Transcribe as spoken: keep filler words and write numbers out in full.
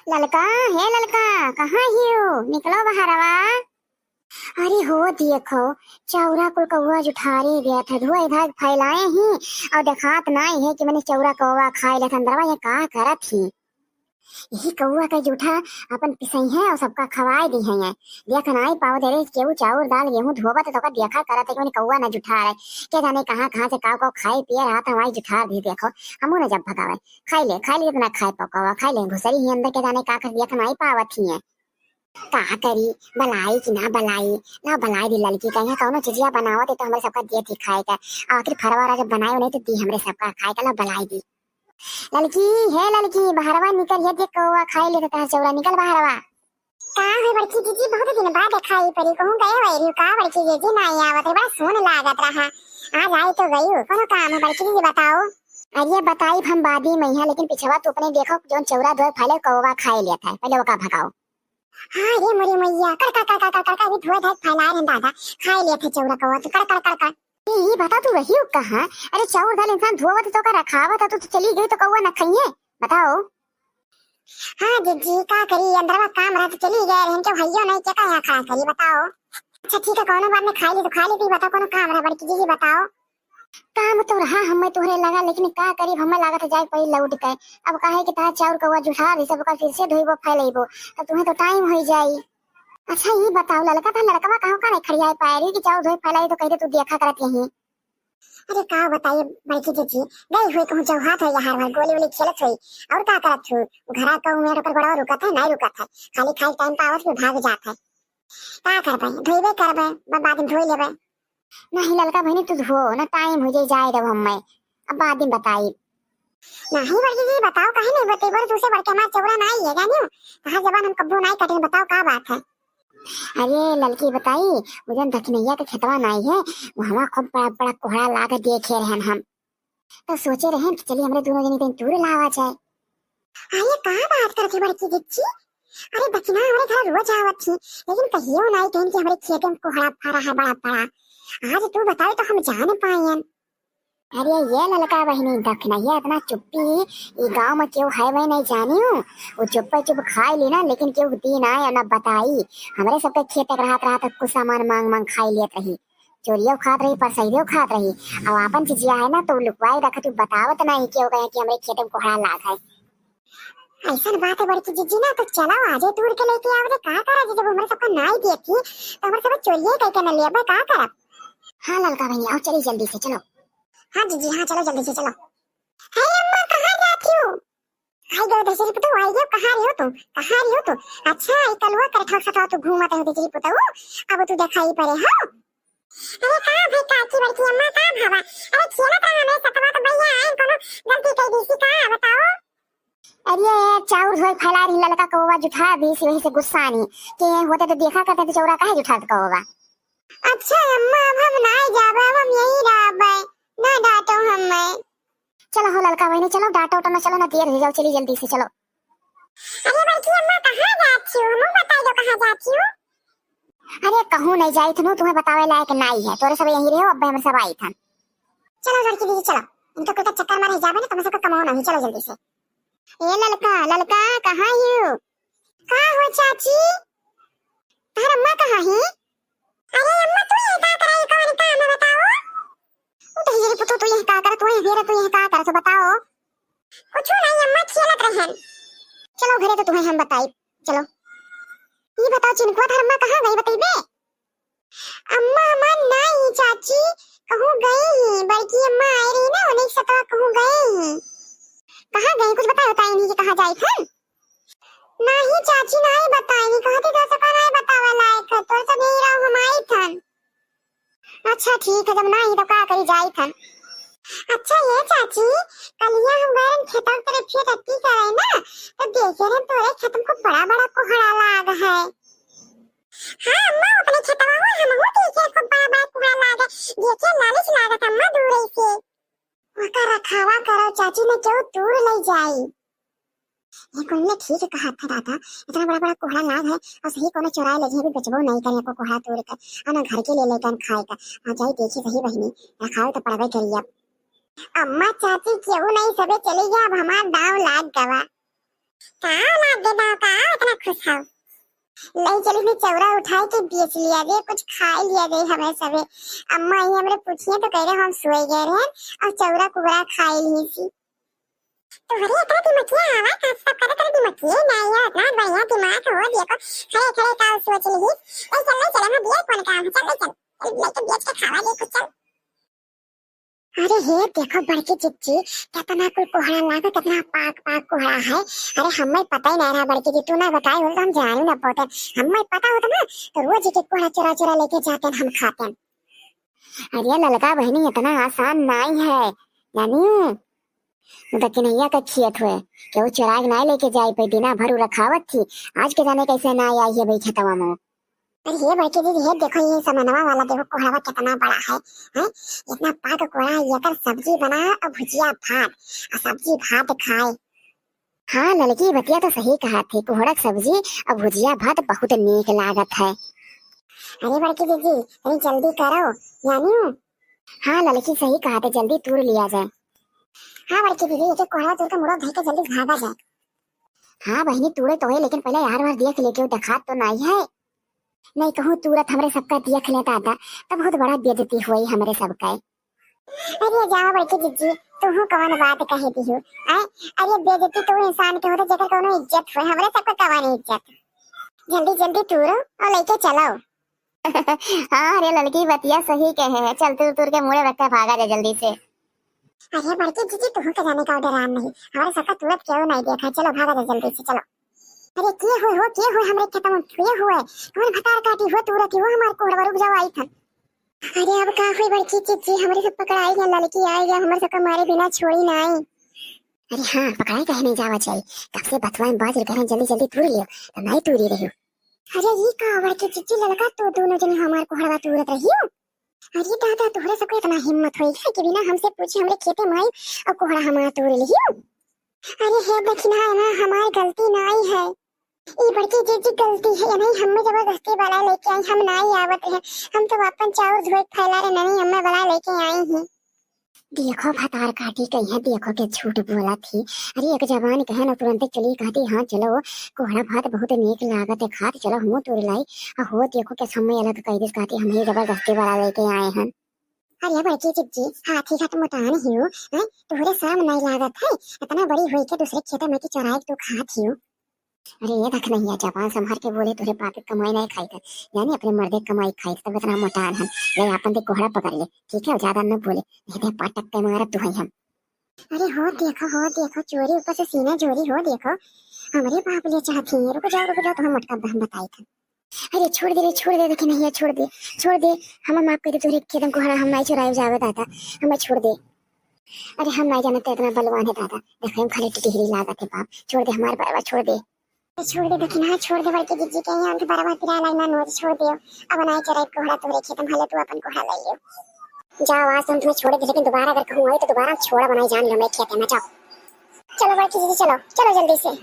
ललका, हे ललका, कहाँ हियो? निकलो बहरवा। अरे हो देखो, चौरा कुल कौआ जुठारे गया था, धुआं इधर फैलाए ही और देखात नाई है कि मने चौरा कौआ खाए लेत अंदरवा, ये का करत ही? यही कौआ के जूठा अपन पिसई है और सबका खवाए दी है। देख नाई पावत रे, केहू चाउर दाल गेहूं धोवत तो का देखा करत है कि मने कौआ ना जुठारे। के जाने कहाँ कहाँ से काव काव खाए पिए रहा था, वही जुठार दी। देखो, हमू ना जब भगावे, खाई ले, खाई ले, जितना खाए पाओ कौआ, खाई ले, घुसरी ही अंदर, के जाने का कर देख नाई पावत ही है। का करी, बलाई कि ना बलाई? ना बलाई दी ललकी, कहीं कौनो चीजिया बनावत है तो हमरे सबका दिए थी खाए का। आखिर फरवारा जब बनाए नहीं तो दी हमरे सबका खाए का, ला बलाई दी। ललकी, हे ललकी, बहरवा निकल, ये देख कौआ खाई लेत तोहार चौरा, निकल बहरवा। का है बड़की जीजी, बहुत दिन बाद देखाई पड़ी, कहूँ गए वही का बड़की जीजी, ना आवत है, बड़ा सुन लागत रहा। आज आई तो गई, कोनो काम है बड़की जीजी, बताओ। अरे बताई हम बादी में है, लेकिन पिछवा तू अपने देखो, जोन चौरा धोए फाले कौवा खाए लेत है, पहले ओका भगाओ। हाँ रे मोरी मैया, कड़ कड़ कड़ कड़ कड़ कड़, अभी धोए धाए फैलाए रहन दादा, खाए लेत है चौरा कौवा, तू कड़ कड़ कड़ कड़। ए, ई बता तू रही हो कहाँ? अरे चाउर दाल इंसान धोवत तो का रखावत है, तू तो चली गई तो कौवा न खाइए, बताओ। हाँ जीजी, का करी, अंदरवा काम रहा तो चली गए रहन, क्यों हइयो नहीं, के का यहाँ खड़ा करी, बताओ। अच्छा ठीक है, कौनो बात नहीं, खा ली तो खा ली, तू बताओ कौनो काम रहा बड़की जीजी, बताओ। काम तो रहा हमें तोहरे लगा, लेकिन का करी, हमें लागत है जाए पड़ी लौट के। अब काहे कि तहार चाउर कौवा जुठा रही, सब ओकर फिर से धोइबो फैलैबो, तो तुम्हें तो टाइम हो जाई। अच्छा ई बताओ ललका, तहार लड़कवा कहूँ का नहीं खड़ियाए पाए रही कि चाउर धोए फैलाई तो कहते तू देखा करत यहीं। अरे का बताइए बड़की जीजी, गई हुई कहूँ चौहात है यहाँ, वहाँ गोली वोली खेलत हुई, और का करत हुई? घरा का उमेर पर बड़ा रुकत है, नहीं रुकत है, खाली खाली टाइम पावत फिर भाग जात है। का करबे, धोइबे करबे, ब-, बाद में धोई लेबे। नहीं ललका बहिनी, तू धो ना, टाइम हो जाई, जाए देबो हम्मे, अब बाद में बताई। नहीं बड़की जी, बताओ, काहे नहीं बतेबो? तू से बढ़ के हमार चौरा नाई है, जानियो? तहार जबान हम कब्बो नाई काटे, बताओ का बात है? अरे ललकी बताई, वो जन दखिनैया के खेतवा नाई है, वहाँ खूब बड़ा बड़ा कोहड़ा लाग देखे रहन हम। तो सोचे रहन कि चली हमरे दोनों जनी तनी तूर लावा जाए। अरे का बात करत है बड़की जिज्जी? अरे दखिना हमरे घर रोज आवत थी, लेकिन कहियो नाई कहन कि हमरे खेते में कोहड़ा फरा है बड़ा बड़ा। आज तू बताओ तो हम जान पाएन। अरे ये ललका बहिनी, दखिनैया इतना चुप्पी, ई गाँव में केहू है वही नहीं जानियो। वो चुप्पे चुप खाई ली ना, लेकिन केहू दी ना आए ना बताई। हमरे सबके खेते के रहत रहत कुछ सामान मांग मांग खाई लेत रही। चोरियो खात रही, परसैरियो खात रही। अब आपन चीजिया है ना, तो लुकवाई रखत, बतावत नहीं केहू कहे कि हमरे खेते में कोहड़ा लाग है। ऐसन बात है बड़की जिज्जी ना, तो चलो आजे तूर के लेके आवे, का करा जी, जब हमरे सबका नाई देती, तो हमरे सब चोरिये करके न लेबे, का करब? हाँ ललका बहिनी, आओ चली जल्दी से, चलो। हाँ जिज्जी, हाँ चलो जल्दी से चलो। हे अम्मा, कहाँ जाती हो? आई गयो दशरी पुतौ, आई गयो, कहाँ रही हो तुम, कहाँ रही हो तुम? अच्छा, ई कलुआ करठा सतवा तू घूमत हो दशरी पुतौ, अब तू देखाई पड़े हो। अरे का भाई काकी बड़की अम्मा का भावा, अरे खेलत रहा हमरे सतवा तो भैया आए, कोनो गलती कर दी सी का, बताओ। अरे चाउर धोए फैला रही ललका कौवा जुठा दी सी, वही से गुस्सा नहीं के होते तो देखा करते तो चौरा काहे जुठात कौवा। अच्छा अम्मा, अब हम ना जाबे, अब हम यहीं रहबे, ना डांटो हमें। चलो हो ललका बहिनी, चलो डांटो तो ना, चलो ना देर हो जाओ, चली जल्दी से चलो। अरे बड़की अम्मा कहाँ जाती हो, हमू बताई दो कहाँ जाती हो। अरे कहूँ नहीं जाई थनू, तुम्हें बतावे लायक नाई है, तोरे सब यहीं रहो, अब हम सब आई थन। चलो लड़की दीदी चलो, इनका कुल का चक्कर मारे जाबे ना, तुम सबका कमाओ नहीं, चलो जल्दी से। ए ललका, ललका कहाँ हो? का हो चाची? तहर अम्मा कहाँ ही? अरे अम्मा, तू ये का करे, कौन काम है बताओ? उ तो ये पुतू, तू ये का कर, तू ये हेर, तू ये का कर, तो बताओ। कुछ नहीं अम्मा, खेलत रहन। चलो घरे तो तुम्हें हम बताई, चलो। ये बताओ चिनकुआ, तहर अम्मा कहाँ गई, बतइबे? अम्मा, अम्मा नहीं चाची, कहूँ गई ही, बड़की अम्मा आई रही ना, उन्हीं के सतवा कहूँ गई ही। कहाँ गई, कुछ बताओ ताई नहीं कि कहाँ जाई थन? नहीं चाची, नहीं बताई, नहीं कहती तो सका नहीं बतावे लायक है, तोर सब यही रहो, हम आई थन। अच्छा ठीक है, जब नहीं तो का करी, जाई थन। अच्छा ये चाची, कलिया हम गए खेतों तरफ खेत अत्ती करे ना, तो देखे रहे तोरे खेत में खूब बड़ा बड़ा कोहड़ा लाग है। हाँ अम्मा, अपने खेतवा में हमहू देखे खूब बड़ा बड़ा कोहड़ा लाग है, देखे लालिच लागत अम्मा दूरे से। ओकर रखावा करो चाची, न केहू तूर ले जाई। ये कुल ने ठीक कहा था दादा, इतना बड़ा बड़ा कोहड़ा लाग है और सही कोनो चोराए ले जाए, भी बेचबो नहीं करे को कोहड़ा तोड़ के, और ना घर के ले लेकर खाए का। आ जाई देखी सही बहिनी, रखाव तो पड़बे करी अब। अम्मा चाची केहू नहीं, सबे चली गया, अब हमार दाव लाग गवा। का लाग रे दाव का इतना खुश हौ? लई चली ने चौरा उठाए के बेच लिया दे, कुछ खाए लिया दे हमें सबे। अम्मा आई हमरे पूछिए तो कह रहे हम सोए गए रहे और चौरा कुबरा खाए लिए सी। तोहरे इतना दिमागिया आवा का, सब करे तेरे दिमागिए ना आया, इतना बढ़िया दिमाग हो देखो, खड़े खड़े का सोच ली। लई चल, लई चल, हम बिया कौन काम है, चल, लई चल, चल, लई के बेच के खावा दे कुछ, चल। अरे हे देखो बड़की जिज्जी, कितना कुल कोहड़ा लागा, कितना पाक पाक कोहड़ा है। अरे हमें पता ही नहीं रहा बड़की जी, तू ना बताई हो तो हम जानी ना पाते। हमें पता होता ना तो रोज एक एक कोहड़ा चुरा चुरा लेके जाते हम खाते। अरे ललका बहनी इतना आसान नहीं है जानी। दकिनैया का खेत हुए, केहू चुराग नहीं लेके जाए पे, दिना भर उ रखावत थी। आज के जाने कैसे ना आई है भाई खेतवा में। अरे हे बड़की दीदी, हे देखो ये समनवा वाला, देखो कोहड़वा कितना बड़ा है, हैं? इतना पाक कोहड़ा है, एकर सब्जी बनाए और भुजिया भात, और सब्जी भात खाए। हाँ ललकी, बतिया तो सही कहा थे, कोहड़ा के सब्जी और भुजिया भात बहुत नीक लागत है। अरे बड़की दीदी, तनी जल्दी करो, जानी। हाँ ललकी, सही कहा थे, जल्दी तूर लिया जाए। हाँ बड़की दीदी, एक एक कोहड़ा तूर के मुड़ो धई के जल्दी भागा जाए। हाँ बहनी, तूरे तो है, लेकिन पहले यार वार देख ले, केहू देखात तो नहीं है। नहीं कहूँ तूरत हमरे सबका देख ले दादा, तब बहुत बड़ा बेइज्जती हुई हमरे सबका। अरे जाओ बड़की जिज्जी, तुहू कवन बात कह दिहू? आय, अरे बेइज्जती तो इंसान के होता जेकर कोनो इज्जत होए, हमरे सबका कवन इज्जत। जल्दी जल्दी तूरो और लेके चलो। हाँ रे ललकी, बतिया सही कहे है, चल तूर तूर के मुड़े रख के भागा जाए जल्दी से। अरे बड़की जिज्जी, तुहू के जाने का डरान नहीं, हमरे सबका तूरत केहू नहीं देखा, चलो भागा जाए जल्दी से, चलो। अरे के हुए हो, के हुए हमरे खेत में, के हुए? कौन भतार काटी हो, तूरत हो हमार कोहड़वा, रुक जाओ आई थन। अरे अब का हुई बड़की जिज्जी, हमरे सब पकड़ाई गए, ललकी आई गए, हमरे सबका मारे बिना छोड़ी नाई। अरे हाँ, पकड़ाई कहे नहीं जावा चाहिए, तब से बथुआ में बाज रहे हैं, जल्दी जल्दी तूर लियो, तो नहीं तूरी रही हो। अरे ये का बड़की जिज्जी, ललका तो दोनों जने हमार कोहड़वा तूरत रही हो। अरे दादा, तोहरे सबके इतना हिम्मत होई है कि बिना हमसे पूछे हमरे खेते में आई और कोहड़ा हमार तूर लियो? अरे हे दखिनहा, ना हमार गलती नाई है, ई बड़की जिज्जी गलती है, नहीं हमें जबरदस्ती वाला लेके आई, हम नाई आवत रहे, हम तो अपन चाउर धोए के फैला रहे, नहीं हमें वाला लेके आई ही। देखो भतार काटी कही है, देखो के झूठ बोला थी। अरे एक जबान कहे ना, तुरंते चली कहती, हाँ चलो कोहड़ा भात बहुत नीक लागत है खात, चलो हमहू तूर लाई। आ हो देखो के समय अलग कह दिस, कहती हम ही जबरदस्ती वाला लेके आए हैं। अरे बड़की जिज्जी, हाथी घाट मोटान हियो, हैं? तोहरे शर्म नहीं लागत है? इतना बड़ी होई के दूसरे खेते में की चोराई के तू खात हियो। अरे ये देख नहीं है, जबान संभाल के बोले, तोहरे बाप के कमाई नहीं खाई था, यानी अपने मर्दे के कमाई खाई, तब इतना मोटान हम। ले आपन दे कोहड़ा पकड़ ले, ठीक है, ज्यादा न बोले, नहीं दे पाटक के मारब तू है हम। अरे हो देखो, हो देखो, चोरी ऊपर से सीना चोरी हो देखो, हमरे बाप ले चाहती है। रुक जाओ, रुक जाओ, तो हम मटका बहन बताई था। अरे छोड़ दे रे, छोड़ दे, देखे नहीं है, छोड़ दे, छोड़ दे, हमें माफ कर दे, तोहरे खेतन कोहड़ा हम नहीं चुराए जावे दादा, हमें छोड़ दे। अरे हम नहीं जानते इतना बलवान है दादा, देखे हम खाली टिटहरी लागत है बाप, छोड़ दे हमारे बरवा, छोड़ दे। अरे छोड़ दे, देखे ना, छोड़ दे, बड़की जिज्जी के यहाँ के बरवा पिरा लाग ना नोच, छोड़ दे, अब नहीं चुराए कोहड़ा तोहरे खेत में, भले तू अपन कोहड़ा ले लियो। जाओ, आज तो हम तुम्हें छोड़ दे, लेकिन दोबारा अगर कहूँ आई तो दोबारा छोड़ा बनाई जान लो मेरे खेत में, जाओ। चलो बड़की जिज्जी, चलो, चलो जल्दी से।